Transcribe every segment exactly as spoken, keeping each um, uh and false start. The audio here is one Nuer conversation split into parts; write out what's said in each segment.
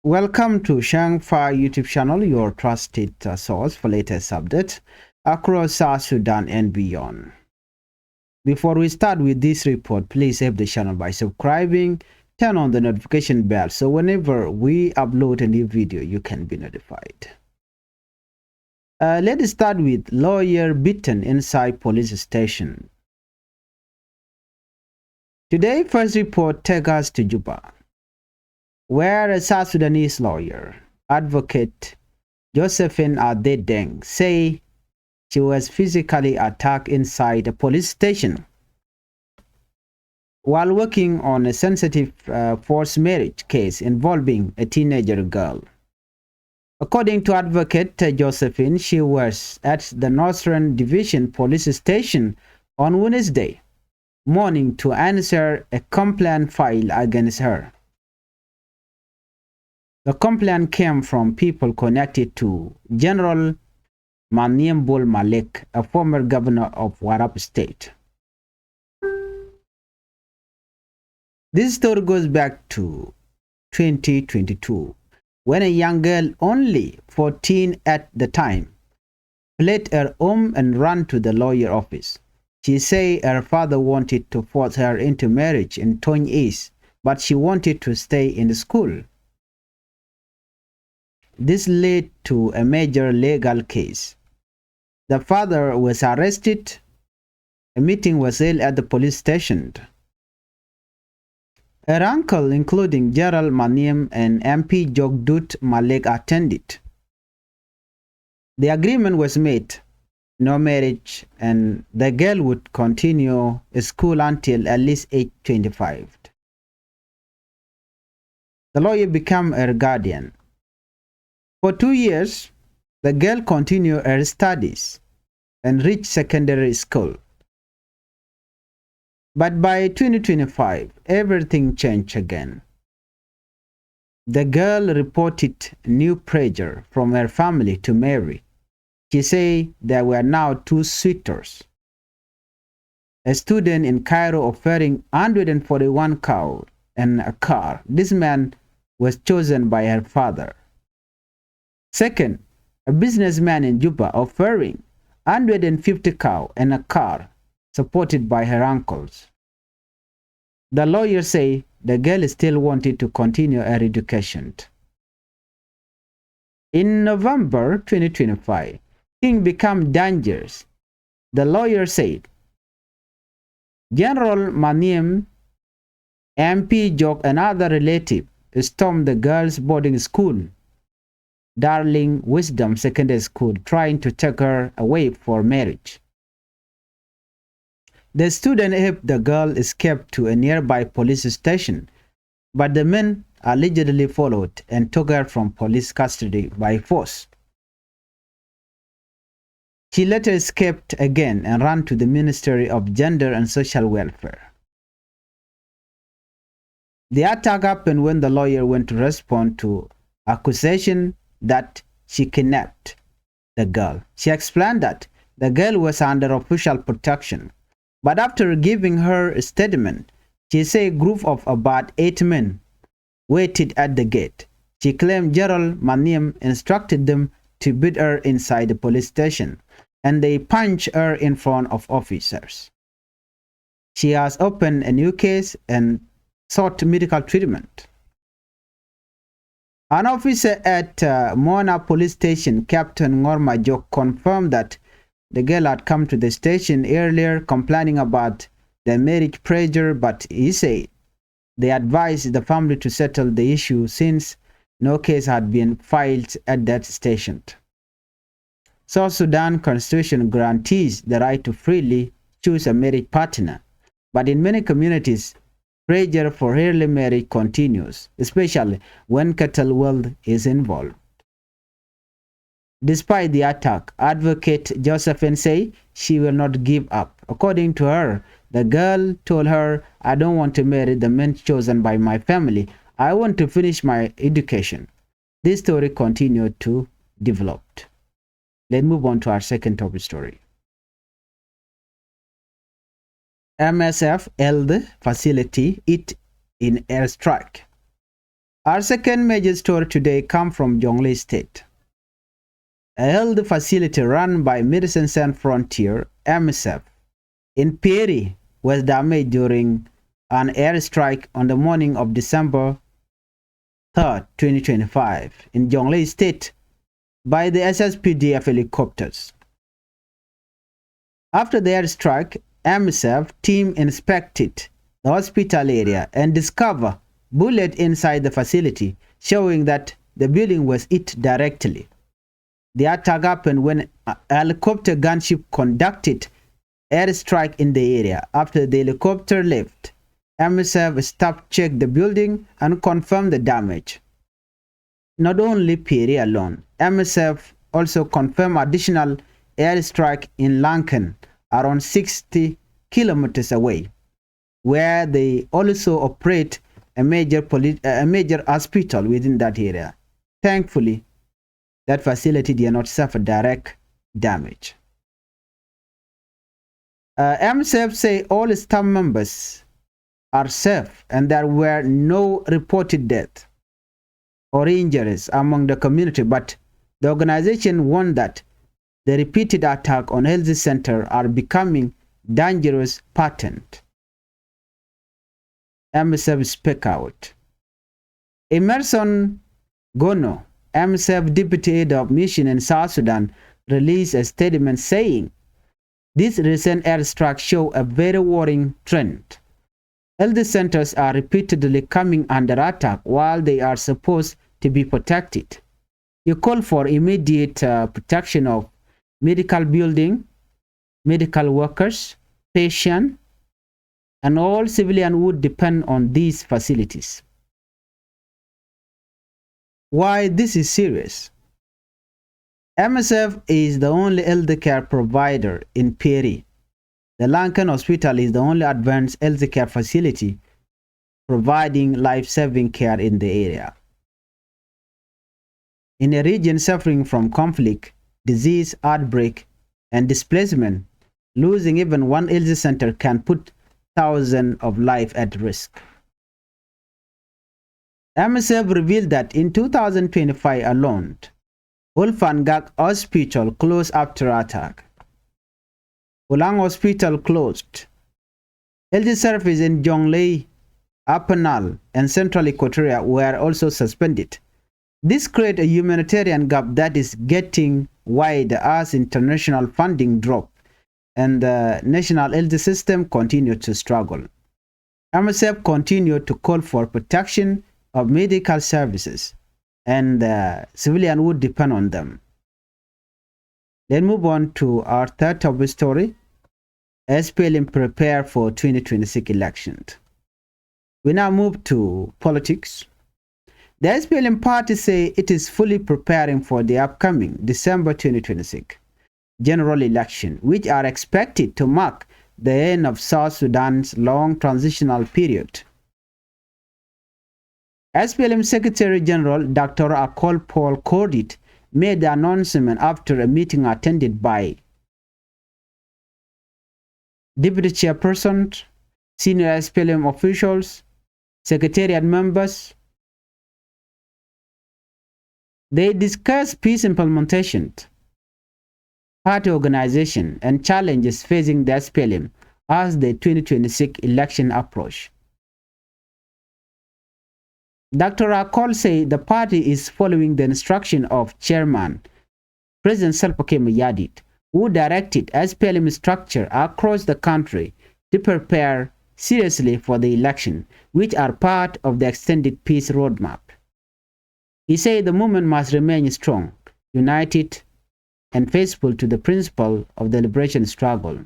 Welcome to Shang Fa YouTube channel, your trusted, uh, source for latest updates across South Sudan and beyond. Before we start with this report, please help the channel by subscribing, turn on the notification bell, so whenever we upload a new video, you can be notified. Uh, let's start with lawyer beaten inside police station. Today, first report take us to Juba, where a South Sudanese lawyer, advocate Josephine Adedeng, say she was physically attacked inside a police station while working on a sensitive, uh, forced marriage case involving a teenager girl. According to advocate, uh, Josephine, she was at the Northern Division Police Station on Wednesday morning to answer a complaint filed against her. The complaint came from people connected to General Maniam Bol Malek, a former governor of Warrap State. This story goes back to twenty twenty-two, when a young girl, only fourteen at the time, fled her home and ran to the lawyer office. She say her father wanted to force her into marriage in Tony East, but she wanted to stay in school. This led to a major legal case. The father was arrested. A meeting was held at the police station. Her uncle, including General Maniam and M P Jok Dut Malek, attended. The agreement was made, no marriage, and the girl would continue school until at least age twenty-five. The lawyer became her guardian. For two years, the girl continued her studies and reached secondary school. But by twenty twenty-five, everything changed again. The girl reported new pressure from her family to marry. She say there were now two suitors. A student in Cairo offering hundred and forty-one cow and a car. This man was chosen by her father. Second, a businessman in Juba offering hundred and fifty cow and a car, supported by her uncles. The lawyer say the girl still wanted to continue her education. In November twenty twenty-five, things become dangerous. The lawyer said, General Maniam, M P Jok, and other relatives stormed the girl's boarding school, Darling Wisdom Secondary School, trying to take her away for marriage. The student helped the girl escape to a nearby police station, but the men allegedly followed and took her from police custody by force. She later escaped again and ran to the Ministry of Gender and Social Welfare. The attack happened when the lawyer went to respond to accusation that she kidnapped the girl. She explained that the girl was under official protection, but after giving her statement, she say a group of about eight men waited at the gate. She claimed General Maniam instructed them to beat her inside the police station, and they punched her in front of officers. She has opened a new case and sought medical treatment. An officer at, uh, Mona Police Station, Captain Ngor Majok, confirmed that the girl had come to the station earlier complaining about the marriage pressure, but he said they advised the family to settle the issue since no case had been filed at that station. South Sudan Constitution guarantees the right to freely choose a marriage partner, but in many communities, pressure for early marriage continues, especially when cattle wealth is involved. Despite the attack, advocate Josephine say she will not give up. According to her, the girl told her, "I don't want to marry the man chosen by my family. I want to finish my education." This story continued to develop. Let's move on to our second top story. M S F health facility hit in airstrike. Our second major story today come from Jonglei State. A health facility run by Medicine Sans Frontier, M S F, in Pieri was damaged during an airstrike on the morning of December third, twenty twenty-five, in Jonglei State by the S S P D F helicopters. After the airstrike, M S F team inspected the hospital area and discovered bullet inside the facility, showing that the building was hit directly. The attack happened when a helicopter gunship conducted airstrike in the area. After the helicopter left, M S F staff checked the building and confirmed the damage. Not only Pieri alone, M S F also confirmed additional airstrike in Lankan, around sixty kilometers away, where they also operate a major polit-, a major hospital within that area. Thankfully, that facility did not suffer direct damage. Uh, M S F say all staff members are safe and there were no reported death or injuries among the community, but the organization warned that the repeated attack on health center are becoming dangerous pattern. M S F speak out. Emerson Gono, M S F deputy head of mission in South Sudan, released a statement saying, "This recent airstrike show a very worrying trend. Health centers are repeatedly coming under attack while they are supposed to be protected." He called for immediate, uh, protection of medical building, medical workers, patient, and all civilian who depend on these facilities. Why this is serious? M S F is the only healthcare provider in Pieri. The Lankan Hospital is the only advanced healthcare facility providing life-saving care in the area. In a region suffering from conflict, disease outbreak, and displacement, losing even one health center can put thousands of life at risk. M S F revealed that in two thousand twenty-five alone, Wolfgang Hospital closed after attack. Ulang Hospital closed. Health service in Jonglei, Upper Nile, and Central Equatoria were also suspended. This create a humanitarian gap that is getting wider as international funding drop and the national health system continue to struggle. M S F continue to call for protection of medical services and the civilian who depend on them. Let's move on to our third top story. S P L M prepare for twenty twenty-six election. We now move to politics. The S P L M party say it is fully preparing for the upcoming December twenty twenty-six general election, which are expected to mark the end of South Sudan's long transitional period. S P L M Secretary General Doctor Akol Paul Kordit made the announcement after a meeting attended by Deputy Chairperson, senior S P L M officials, secretariat members. They discussed peace implementation, party organization, and challenges facing the S P L M as the twenty twenty-six election approach. Doctor Akol say the party is following the instruction of Chairman President Salva Kiir Mayardit, who directed S P L M structure across the country to prepare seriously for the election, which are part of the extended peace roadmap. He said the movement must remain strong, united, and faithful to the principle of the liberation struggle.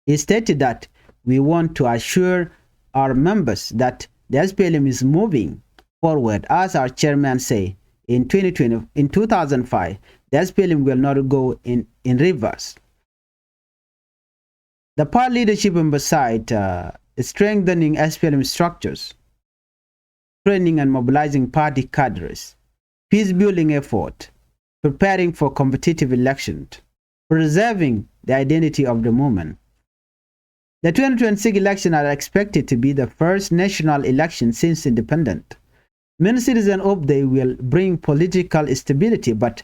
He stated that we want to assure our members that the S P L M is moving forward, as our chairman say, in twenty twenty, in two thousand five, the S P L M will not go in, in reverse. The party leadership emphasized, uh, strengthening S P L M structures, training and mobilizing party cadres, peace building effort, preparing for competitive election, preserving the identity of the movement. The twenty twenty-six election are expected to be the first national election since independence. Many citizens hope they will bring political stability, but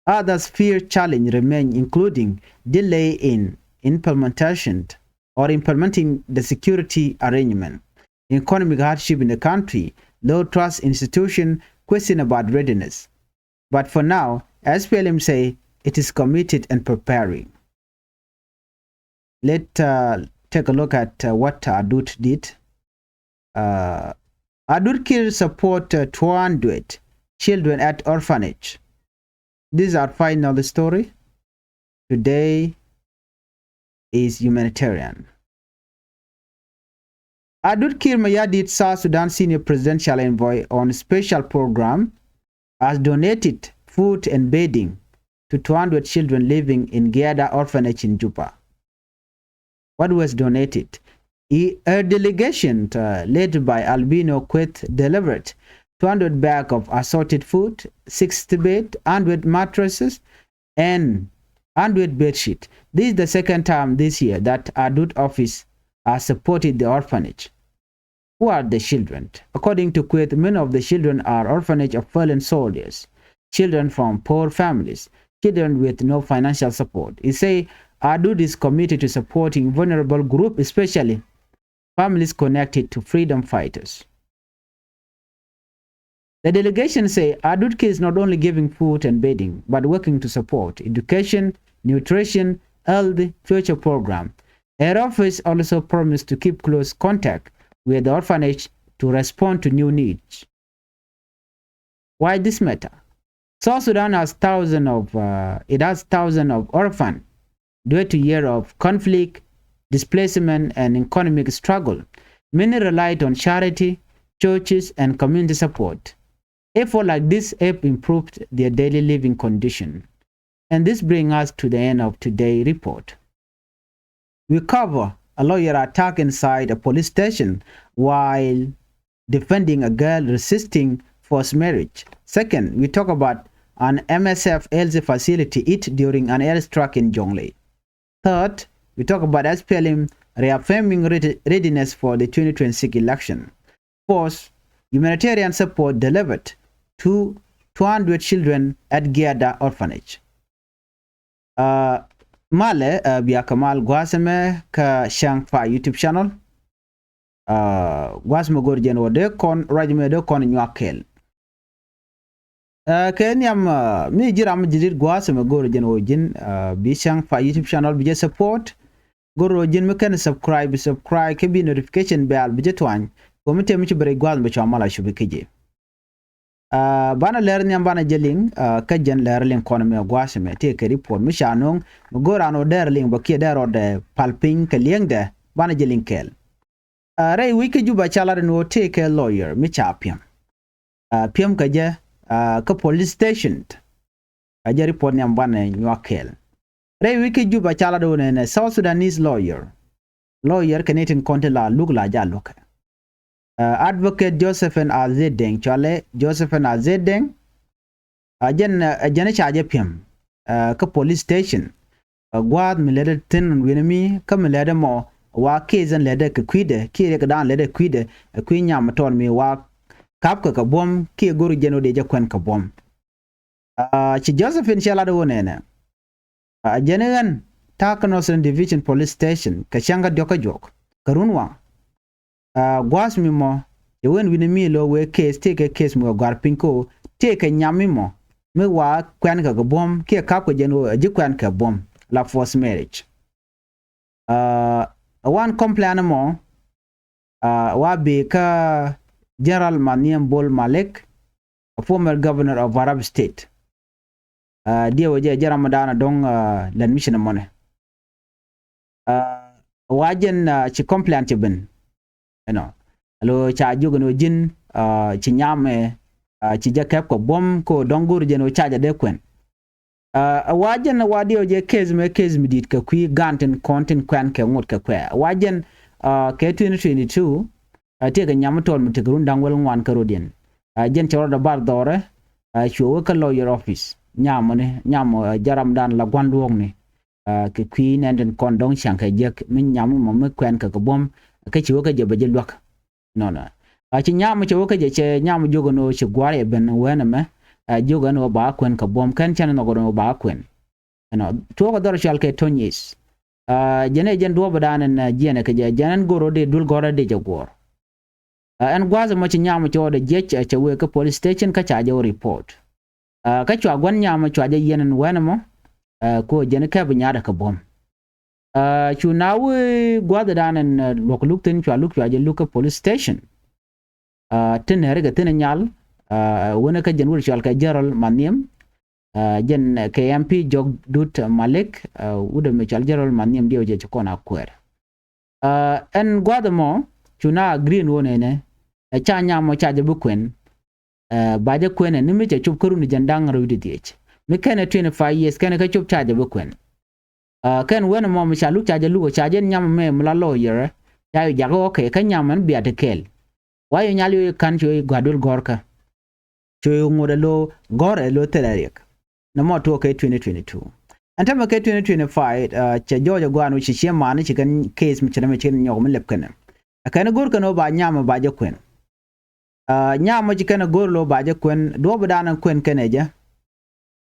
others fear challenge remain, including delay in implementation or implementing the security arrangement, economic hardship in the country, low trust institution, question about readiness. But for now, S P L M say it is committed and preparing. Let uh, take a look at uh, what Adut did. Uh, Adut Kir support uh, two hundred children at orphanage. This is our final story. Today is humanitarian. Adut Kir Mayardit, South Sudan senior presidential envoy on special program, has donated food and bedding to two hundred children living in Giada orphanage in Juba. What was donated? He, a delegation uh, led by Albino Queth delivered two hundred bag of assorted food, sixty bed, hundred mattresses, and hundred bed sheet. This is the second time this year that Adut office has supported the orphanage. Who are the children? According to Queth, many of the children are orphanage of fallen soldiers, children from poor families, children with no financial support. He say Adut is committed to supporting vulnerable group, especially families connected to freedom fighters. The delegation say Adut Kir is not only giving food and bedding, but working to support education, nutrition, health, future program. Her office also promised to keep close contact with the orphanage to respond to new needs. Why this matter? South Sudan has thousands of uh, it has thousands of orphans due to year of conflict, displacement, and economic struggle. Many relied on charity, churches, and community support. Effort like this have improved their daily living condition. And this brings us to the end of today's report. We cover a lawyer attack inside a police station while defending a girl resisting forced marriage. Second, we talk about an M S F L Z facility hit during an airstrike in Jonglei. Third, we talk about S P L M reaffirming readiness for the twenty twenty-six election. Fourth, humanitarian support delivered to two hundred children at Giada orphanage. Uh, malɛ uh, bia kɛ mal gua̱a̱th ɛmɛ kä Chang Fa YouTube channel. Uh, gua̱a̱th ɛmɛ go̱r jɛn wä dee kɔn ruac ɛmɛ dee kɔn nyuak kɛɛl. Uh, kɛ nhiam uh, mi ji̱ ram ji̱ dit gua̱a̱th ɛmɛ go̱r jɛn wä ji̱n uh, bi Chang Fa YouTube channel bi jɛ support. Go̱r wä ji̱n mi kɛn subscribe bi subscribe kɛ bi notification bell bi jɛ tuany. Kɛ mi tëë mi ci bɛ rɛy gua̱a̱th ɛmɛ cua mal a cupi kä ji̱. Uh, banɛ lɛr nhiam banɛ jɛ liŋ uh, kä jɛn lɛr liŋ kɔn mɛ gua̱a̱th mɛ tëë kɛ report mi ca no̱o̱ŋ mi go̱o̱r an ɔ dɛr liŋ bä kiɛ dɛr ɔ dɛ pal piny kɛ liɛŋdɛ. Banɛ jɛ liŋ kɛɛl. Uh, rɛy wi̱c kä Juba ca lat ɛn ɣöö tëë kɛ lawyer mi ca piɛm uh, piɛm kɛ jɛ uh, kä police station. A jɛ report nhiam banɛ nyuak kɛɛl. Rɛy wi̱c kä Juba ca lat ɣöö nɛnɛ South Sudanese lawyer. Lawyer kɛ ni tin kɔn ti la luk la ja lukɛ. Uh, advocate Josephine Azedeng, cualɛ Josephine Azedeng. A jɛn a jɛn ca jɛ piɛm uh, kä police station. A gua̱a̱th mi lɛtdɛ thin wi̱n mi kä mi lɛtdɛ mɔ wa case ɛn lɛtdɛ kɛ kui̱dɛ kiɛ riɛk dan lɛtdɛ kui̱dɛ. A kui̱ nyam tɔn mi wa kap kɛ kɛ buɔ̱m kiɛ go̱r jɛn wä dee jɛ kuɛn kɛ buɔ̱m. Uh, ci Josephine cɛ lat wä nɛnɛ. Uh, jɛn ɣän ta̱a̱ kä Northern Division Police Station kɛ cäŋ kä diɔ̱k kä juɔk kɛ run waŋ. Uh, gua̱a̱th mi mɔ cɛ wen wi̱ni mi lo̱ wee case tëë kɛ case mi kɛ gɔ̱a̱r piny ko tëë kɛ nyam mi mɔ mi wa kuɛn kɛ kɛ buɔ̱m kiɛ kap kɛ jɛn wä ji̱ kuɛn kɛ buɔ̱m la forced marriage. Uh, wan complain mɔ uh, wa bi kä General Maniang Bol Malek, a former governor of Warrap State. Uh, diɛ wä jɛ jɛ ram dan a dɔŋ uh, lɛn mi ci nɛ mɔnɛ. Uh, wa jɛn uh, ci complain ci ben. You know, alo ca jiök ni wä ji̱n uh, ci nyam ɛ uh, ci jɛ kɛp kɛ buɔ̱m ko dɔŋ go̱r jɛn wä ca jɛ dee kuɛn. Uh, a wa jɛn a wa diɛ wä jɛ case mɛ case mi di̱i̱t kɛ kui̱ gan tin kɔn tin kuɛn kɛ ŋot kɛ kuɛ a wa jɛn uh, kɛ twenty twenty-two. Uh, tiɛ kɛ nyam mi tɔl mi tek run da̱ŋ wäl ŋuan kä rodiɛn. Uh, jɛn cɛ rɔdɛ bar dhɔrɛ uh, cuɛ wä kä lawyer office nyam ni nyam uh, jaram dan la gua̱n luɔ̱ɔ̱k ni. Kɛ kui̱ nɛn tin kɔn dɔ̱ŋ ca̱ŋ kɛ jek mi nyam mɔ mi kuɛn kɛ kɛ buɔ̱m kä ci wä kä jɛ bɛ ji̱ luäk. Nɔnɔ a ci nyam cɛ wä kä jɛ cɛ nyam jiök ɛn ɣöö ci gua̱r yɛ ben wɛn ɛmɛ. Jiök ɛn ɣöö ba kuɛn kɛ buɔ̱m kɛn cɛn nhɔk ɛn ɣöö ba kuɛn. Ɛnɔ tuɔɔk ɛ dhɔr cual kɛ Tonyis. Jɛn ɛ jɛn duɔ̱ɔ̱p dan ɛn jiɛn ɛ kɛ jɛ jɛn ɛn go̱r ɣöö dee duel gɔ̱rä dee jɛ guɔ̱ɔ̱r. Ɛn gua̱a̱th ɛmɔ ci nyam cɛ ɣɔdɛ jiɛc cɛ wëë kä police station kä ca jɛ wä report. Kä cua gua̱n nyam cua jɛ yiɛn ɛn wɛn ɛmɔ. Ku jɛn kɛp nyaatdɛ kɛ buɔ̱m. Cu na wee gua̱a̱th dan ɛn luɔk luk thi̱n cua luk cua jɛ luk kä police station. Ti nɛri kɛ thi̱n nyal wänɛ kä jɛn wut cual kɛ General Maniem. Jɛn kɛ MP Jɔk Dut Malik wut ɛmɛ cual General Maniem diɛw jɛ ci kɔn a kuɛɛr. Ɛn gua̱a̱th ɛmɔ cu na agree ɛn ɣöö nɛnɛ ɛ ca nyam mɔ ca jɛ bi kuɛn. Ba jɛ kuɛn ɛ ni mi cɛ cop kä run jɛn da̱ŋ rɛw wi̱cdɛ dhiec mi kɛn ɛ twenty five years kɛn ɛ kä cop ca jɛ bi kuɛn. Kɛn wɛn ɛmɔ mi ca luk ca jɛ luk ɛ ca jɛ nyam mɛ mi la lawyer ca yɛ jakä ɣɔkɛ kä nyam ɛn bia ti kɛɛl. Wa yɛ nyal yɛ ka̱n cuɛ gua̱dul gɔ̱rkä. Cuɛ ŋot ɛ lo gɔ̱r ɛ lo thilɛ riɛk. Nɛ mɔ tuɔɔk kɛ twenty twenty two. Ɛn tämɛ kɛ twenty twenty five cɛ jɔɔc ɛ gua̱a̱n wi̱c ci ciɛ man ci kɛn case mi ci nɛ mi ci kɛn nyɔk mi lɛp kɛnɛ. Ɛ kɛn go̱r kɛn ɣöö ba nyam ɛ ba jɛ kuɛn. Nyam ɛ ci kɛn go̱r lo ba jɛ kuɛn duɔ̱ɔ̱p dan ɛ kuɛn kɛn ɛ jɛ.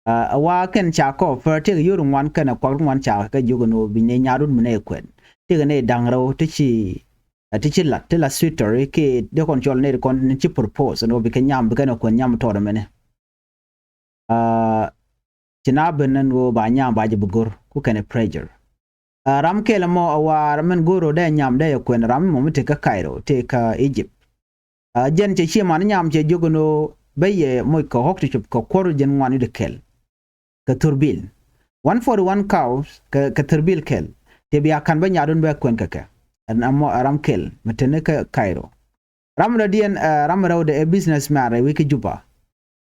Ɛ wa kɛn ca kɔp pär tëëk yio̱r ŋuan kɛn ɛ kuak ŋuan ca kɛ jiök ɛn ɣöö bi nɛ nyaadun mi nɛ kuɛn tëëk nɛ da̱ŋ rɛw ti ci ti ci lat ti la sweeter kiɛ dee kɔn cɔl nɛ ti kɔn ni ci propose ɛn ɣöö bi kɛ nyam bi kɛn ɛ kuɛn nyam tɔɔt ɛmɛnɛ. Ci na ben ɛn ɣöö ba nyam ba jɛ bi go̱r ku kɛn ɛ pressure. Ram kɛl ɛmɔ ɛ wa ram min go̱r ɣöö dee nyam dee ɛ kuɛn ram mɔ mi tëë kä Cairo tëë kä Egypt. Jɛn cɛ ciɛ man nyam cɛ jiök ɛn ɣöö ben yɛ moc kɛ ɣɔ̱k ti cop kɛ kuɔr jɛn ŋuan wi̱cdɛ kɛl kɛ thurbil. One forty one cows kɛ thurbil kɛl tëë bia ka̱n ben nyaadun bɛ kuɛn kɛ kɛ. Ɛn ɛmɔ ɛ ram kɛl mi teni kä Cairo. Ram rɛwdiɛn ram rɛwdɛ ɛ business man rɛy wi̱i̱ kä Juba.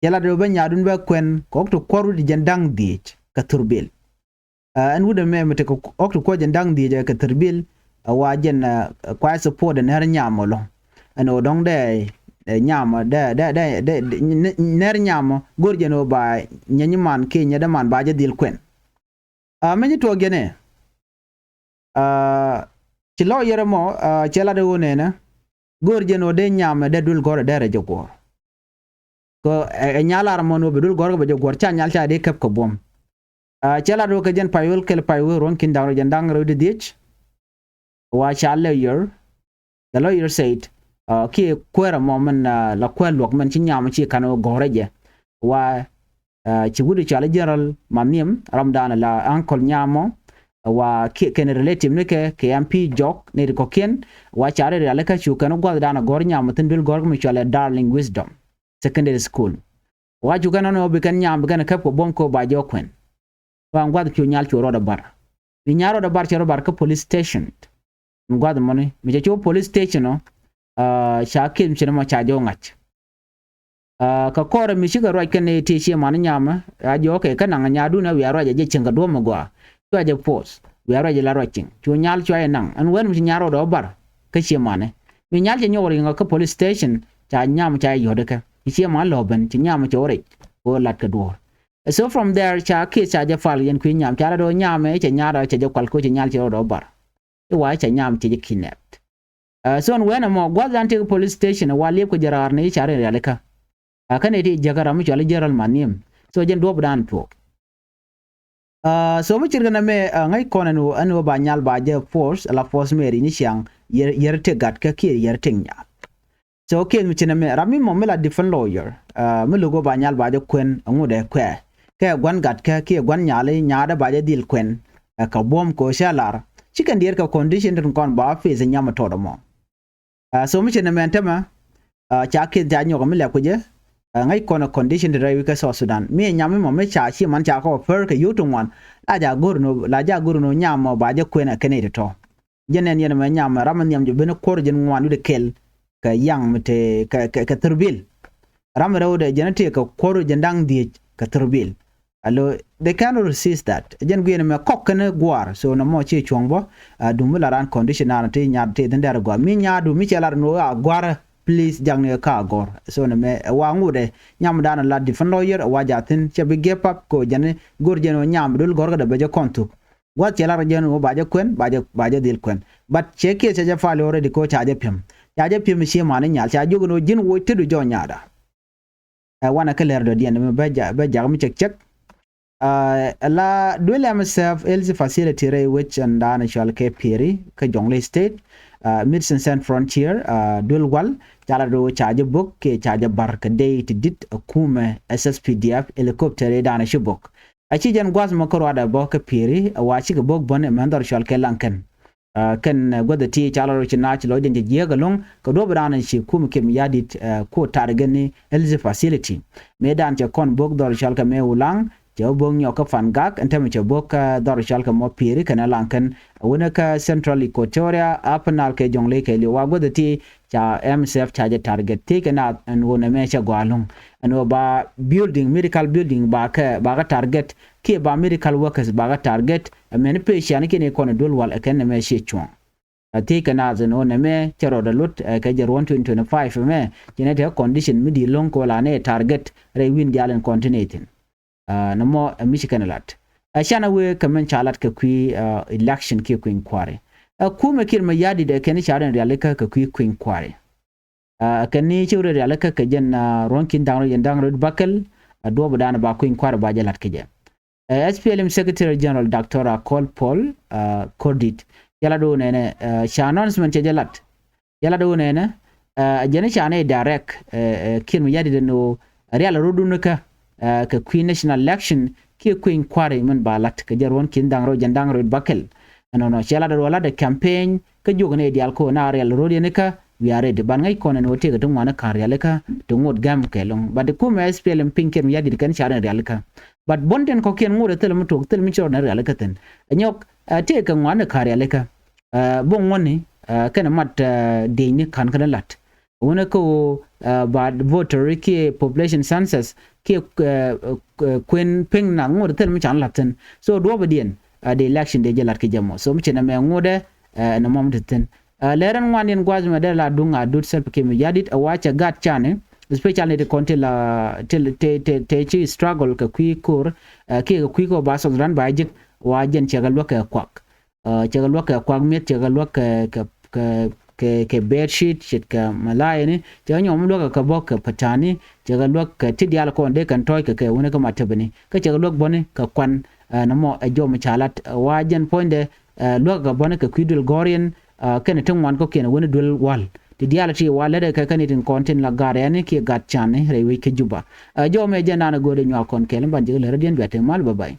Cɛ lat rɛw ben nyaadun bɛ kuɛn kɛ ɣɔ̱k ti kuɔr wi̱cdɛ jɛn da̱ŋ dhiec kɛ thurbil. Ɛn wut ɛmɛ mi tekɛ ɣɔ̱k ti kuɔr jɛn da̱ŋ dhiec kɛ thurbil. Ɛ wa jɛn kua support ɛ nɛr nyam ɔ lɔ. Ɛn ɣöö dɔ̱ŋ dee nyam ɔ dee dee dee nɛr nyam ɔ go̱r jɛn ɣöö ba nyɛny man kiɛ nyɛdɛ man ba jɛ dhil kuɛn. Mi ci tuɔɔk jɛn ɛ ci lawyer ɛmɔ cɛ lat ɛ ɣöö nɛnɛ go̱r jɛn ɣöö dee nyam ɛ dee duel gɔ̱rä dee rɛc jɛ guɔ̱ɔ̱r. Kɛ ɛ nyal ar mɔn wä bɛ duel gɔ̱rä kɛ bɛ jɛ guɔ̱r ca nyal ca dee kɛp kɛ buɔ̱m. Cɛ lat wä kɛ jɛn pay wä kɛl pay wä ruɔ̱n ki̱n da̱ŋ rɛw jɛn da̱ŋ rɛw di dhiec. Wa ca lawyer the lawyer said kiɛ kuäär ɛmɔ mɛn la kuäär luɔk mɛn ci nyam ci ka̱n wä gɔ̱rä jɛ. Wa ci wut cual General Maniem ram dan la uncle nyam mɔ. Wa kiɛ kɛn relative ni kɛ kɛ MP Jɔk ni ri kɔkiɛn wa ca ri rialikä cu kɛn gua̱th dan gɔ̱r nyam thi̱n duel gɔ̱r mi cual Darling Wisdom Secondary School. Wa cu kɛn ɔnɔ bi kɛn nyam bi kɛn kɛp kɛ buɔ̱m kɛ ba jɛ kuɛn. Wa gua̱th cu nyal cu rɔɔdɛ bar mi nyal rɔɔdɛ bar cɛ rɔ bar kä police station. Gua̱th mɔni mi cɛ cu police station ɔ ca kieth mi cɛ ni mɔ ca jɛ ŋa̱c. Kɛ kɔrɛ mi cikɛ ruac kɛn ni ti ciɛ man nyamɛ a jɔɔkɛ kä naŋ nyaadun a wiaa ruac a jɛ cieŋ kɛ duɔ̱m mi gɔaa. Cua jɛ force wiaa ruac a la ruac cieŋ cu nyal cua jɛ naŋ ɛn wɛn mi ci nyal rɔɔdɛ ɔ bar. Kä ciɛ manɛ mi nyal cɛ nyɔk riŋ kä police station ca nyam ca jɛ yɔ̱t kɛ ci ciɛ man lɔ ben ci nyam cɛ wä rɛc. Kɛ wä lat kɛ duɔ̱ɔ̱r. So from there ca kieth ca jɛ pal yɛn kui̱ nyam ca lat ɔ nyamɛ cɛ nyal rɔɔdɛ cɛ jɛ kual kɛ ci nyal cɛ rɔɔdɛ ɔ bar. I̱ wa cɛ nyam cɛ jɛ kidnapped. So ɛn wɛn ɛmɔ gua̱th dan tëk police station wa liep kɛ jɛ raar ni i̱ ca rin rialikä. Kä ni ti jiäkä ram mi cual i̱ General Maniem. So jɛn duɔ̱p dan tuɔɔk. So mi cirkɛ nɛ mɛ ŋäc kɔn ɛn ɣöö ɛn ɣöö ba nyal ba jɛ force ala force mɛ ri ni ciaŋ. Yɛr tëk gat kä kiɛ yɛr tëk nyal. So kiɛ mi ci nɛ mɛ ram mi mɔ mi la defend lawyer mi lo̱k ɣöö ba nyal ba jɛ kuɛn ɛŋu dee kuɛ. Kɛ gua̱n gat kɛ kiɛ gua̱n nyali nyaadɛ ba jɛ dhil kuɛn. Ɛ kɛ buɔ̱m kɛ ɣöö cɛ lar ci kɛn diɛɛr kɛ condition tin kɔn ba face nyam tɔt ɛmɔ. So mi ci nɛ mɛ ɛn tämɛ ca kieth ca nyɔk mi lɛk kui̱cɛ. Ŋäc kɔn ɛ condition ti rɛy wi̱i̱ kɛ South Sudan mi ɛ nyam mi mɔ mi ca ci man ca kɔ per kɛ yio̱w ti ŋuan. La ja go̱r no la ja go̱r no nyam mɔ ba jɛ kuɛn ɛ kɛn i̱ ti tɔ. Jɛn ɛn yɛn mɛ nyam ram mi nhiam jɛ ben kuɔr jɛn ŋuan wi̱cdɛ kɛl. Kɛ yaŋ mi te kɛ thurbil. Ram mi rɛwdɛ jɛn tëë kɛ kuɔr jɛn da̱ŋ dhiec kɛ thurbil. Alo they cannot resist that jɛn guiɛn mɛ kɔk kɛn gua̱a̱r so nɔmɔ ci cuɔ̱ŋ bä. Dum mi la ran condition an ti nyaat ti dhin dɛr gua̱a̱r mi nyaat dum mi cɛ lar ni wä a gua̱a̱r. Please jak ni ka gɔ̱r so nɛ mɛ wa ŋut ɛ nyam dan la defend lawyer wa ja thin cɛ bi gep up ko jɛn go̱r jɛn wä nyam dul gɔ̱r kä dɛ bɛ jɛ kɔn thuk. Gua̱th cɛ lar jɛn ɣöö ba jɛ kuɛn, ba jɛ, ba jɛ dhil kuɛn. But cɛ kiɛ cɛ jɛ file already kɛ ɣöö ca jɛ pi̱em. Ca jɛ pi̱em i̱ cie mani nyal, ca jiök ɛn ɣöö ji̱n woc tetdu jɔ̱ɔ̱c nyaada. Ɛ wanɛ kä lɛr dɔ̱diɛn mɛ bɛ jak, bɛ jak mi cɛk cɛk. Ɛ la duël M S F health facility rɛy wec ɛn da̱a̱n cɔal kɛ Pieri kä Jonglei State. Ɛ Medicine Sans Frontier, ɛ duël wal, ca lat ɣöö ca jɛ bo̱k kiɛ ca jɛ ba̱r kɛ dee ti di̱t ɛ kumɛ S S P D F helicopter i̱ da̱a̱n ci bo̱k. A ci jɛn gua̱th mɔ kä ruaadɛ bä kä Pieri, ɛ wa cikɛ bo̱k bän ɛmɛn dhɔr cɔal kɛ Laŋkɛn. Ɛ kɛn, ɛ, guäth ɛ ti ca lɔ rɔ ci naath ci lɔcdɛn cɛ jiääk ɛlɔ̱ŋ kɛ duɔ̱ɔ̱p ɛ da̱a̱n ci kumɛ kiɛ mi ya̱di̱t, ɛ, kuɔt target ni health facility. Mëë da̱a̱n cɛ kɔn bo̱k dhɔr cɔal kɛ mɛ Ulaŋ, cɛ wä bo̱k nyɔk kä Fangak, ɛn täämɛ cɛ bo̱k kä dhɔr cɔal kɛ mɔ Pieri kɛnɛ Laŋkɛn. Ɛ wänɛ kä Central Equatoria, Upper Nile kɛ Jonglei kɛ li̱w wa guäth ɛ ti ca M S F ca jɛ target. Thiec kɛ naath ɛn ɣöö nɛmɛ cɛ gɔaa ɛlɔ̱ŋ. Ɛn ɣöö ba building, medical building ba kɛ, ba kɛ target. Kiɛ ba medical workers ba kɛ target. Ɛ mɛni patient kiɛ ni kɔn ɛ duel wal ɛ kɛn nɛmɛ ciɛ cuɔ̱ɔ̱ŋ. Ɛ thiec kɛ naath ɛn ɣöö nɛmɛ cɛ rɔɔdɛ lot, ɛ kɛ jɛ ruɔ̱n twenty twenty-five ɛmɛ, ci nɛ te condition mi di̱i̱t ɛlɔ̱ŋ kɛ ɣöö la nɛ target rɛy wi̱n diaal in kɔn ti nɛ thi̱n. Ɛ nɔmɔ ɛ mi ci kɛn ɛ lat. Ɛ canɛ wee kɛ mɛn ca lat kɛ kui̱, ɛ, election kiɛ kui̱ny kua̱ri. Ɛ kumɛ kiɛ mi ya̱di̱t ɛ kɛn ca rɛn rialikä kɛ kui̱ kui̱ny kua̱ri. Ɛ kɛn ni ci rɛn rialikä kɛ jɛn, ɛ, ruɔ̱n ki̱n da̱ŋ rɛw jɛn da̱ŋ rɛw bäkɛl, ɛ duɔ̱ɔ̱p ɛ da̱a̱n ba kui̱ny kua̱ri ba jɛ lat kɛ jɛ. Ɛ S P L M Secretary General Doctor Akol Paul, ɛ, Kordit, cɛ lat ɣöö nɛnɛ, ɛ, ca announcement cɛ jɛ lat. Cɛ lat ɣöö nɛnɛ, ɛ, jɛn ca nɛ direct, ɛ, ɛ, kiɛ mi ya̱di̱t ɛn ɣöö rial rɔ̱dun kä, ɛ, kɛ kui̱ national election kiɛ kui̱ny kua̱ri min ba lat kɛ jɛ ruɔ̱n ki̱n da̱ŋ rɛw jɛn da̱ŋ rɛw bäkɛl. Ɛnɔnɔ cɛ lat ɣöö lat ɛ campaign kä jiök nɛ diaal kɛ ɣöö na rial rɔ̱d yɛn kä, we are ready. Ban ŋäc kɔn ɛn ɣöö tëëkɛ ti ŋuan kä rialikä ti ŋot gɛm kɛ ɛlɔ̱ŋ. But kumɛ S P L M piny kiɛ mi ya̱di̱t kɛn ca rɛn rialikä. But buɔ̱n tin kɔ̱kiɛn ŋot ɛ thilɛ mi tuɔɔk, thilɛ mi ci rɔ nɛ rialikä thi̱n. Ɛ nyɔk, ɛ, tëëkɛ ŋuan kä rialikä. Ɛ bo̱ŋ ŋuɔ̱tni, ɛ, kɛnɛ mat, ɛ, diecni ka̱n kɛnɛ la̱t. Wunɛ kä ɣöö, ɛ, ba voter kiɛ population census kiɛ, ɛ, ɛ, kuën pi̱ŋ nath ŋot ɛ thilɛ mi can la̱t thi̱n. So duɔ̱ɔ̱pdiɛn, ɛ, dee election dee jɛ la̱t kɛ jɛ mɔ. So mi ci nɛmɛ ŋotdɛ, ɛ, nɔmɔ mi te thi̱n. Ɛ lɛr ɛn ŋuandiɛn gua̱a̱th mɛ dee la duŋ a dut Salva Kiir Mayardit ɛ wa cɛ gat canɛ, especially ni ti kɔn ti la ti, ti, ti, ti ci struggle kɛ kui̱ ko̱r, ɛ, kiɛ kɛ kui̱ kɛ ba South Sudan ba jek wa jɛn cɛ kɛ luäk kɛ kuak. Ɛ, cɛ kɛ luäk kɛ kuak mi̱eth, cɛ kɛ luäk kɛ, kɛ, kɛ, kɛ, kɛ bed sheet, ce̱tkɛ malayani, cɛ kɛ nyɔm luäk kɛ bä kɛ patani, cɛ kɛ luäk kɛ ti diaal kɔn dee kɛn tɔ̱ɔ̱c kɛ kɛ wunɛ kä matebäni. Kä cɛ kɛ luäk bäni kɛ kuan, ɛ, nɔmɔ ɛ jɔm ca lat, ɛ, wa jɛn puɔ̱nydɛ, ɛ, luäk kɛ bäni kɛ kui̱ duël gɔ̱riɛn, ɛ, kɛnɛ ti ŋuan kɔ̱kiɛn wunɛ duël wal. Ti diaal ti wa lät ɛ kɛ kɛn itin kɔn tin la gat rɛɛni kiɛ gat cani rɛy wec kä Juba. Ɛ, jɔmɛ jɛn naan ɛ go̱o̱rɛ nyuak kɔn kɛl in ban jek lät rɔ̱diɛn biat ti mal, bye bye.